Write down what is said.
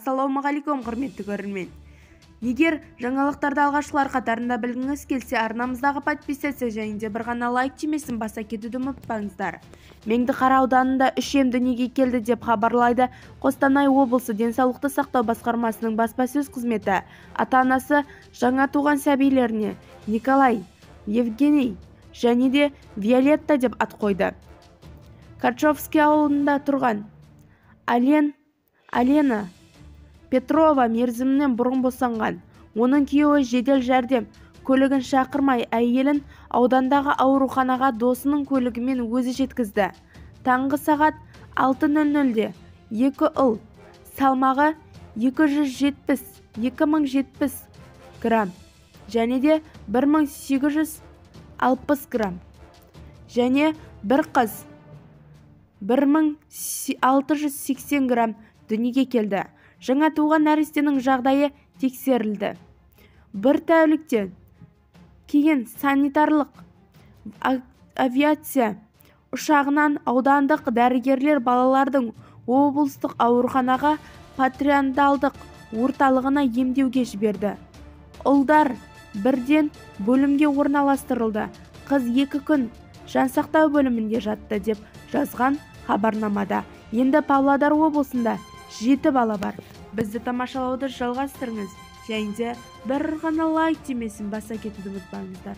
Ассалаумағалейкум, құрметті көрермен! Егер жаңалықтарды алғашқылар қатарында білгіңіз келсе, арнамыздағы подписаться және де бір ғана лайк түймесін баса кетуді ұмытпаңыздар. Меңдіқара ауданында үш ем дүниеге келді деп хабарлайды Қостанай облысы денсаулықты сақтау басқармасының баспасөз қызметі. Ата-анасы жаңа туған сәбилеріне Николай, Евгений және де Виолетта деп ат қойды. Карчевский ауылында тұрған Алена Петрова мерзімінен бұрын босанған. Оның күйеуі жедел жәрдем көлігін шақырмай, әйелін аудандағы ауруханаға досының көлігімен өзі жеткізді. Таңғы сағат 6:00-де екі ұл, салмағы 270, 2070 грамм және де 1860 грамм және бір қыз 1680 грамм дүниеге келді. Жаңа туған нәрестенің жағдайы тексерілді. Бір тәуліктен кейін санитарлық авиация ұшағынан аудандық дәрігерлер балалардың облыстық ауруханаға патриандалдық орталығына емдеуге жіберді. Ұлдар бірден бөлімге орналастырылды. Қыз 2 күн жансақтау бөлімінде жатты деп жазған хабарнамада. Енді Павлодар облысында 7 бала бар. Бізді тамашалауды жалғастырыңыз және де бір ғана лайк түймесін баса кетуді ұмытпаңыздар.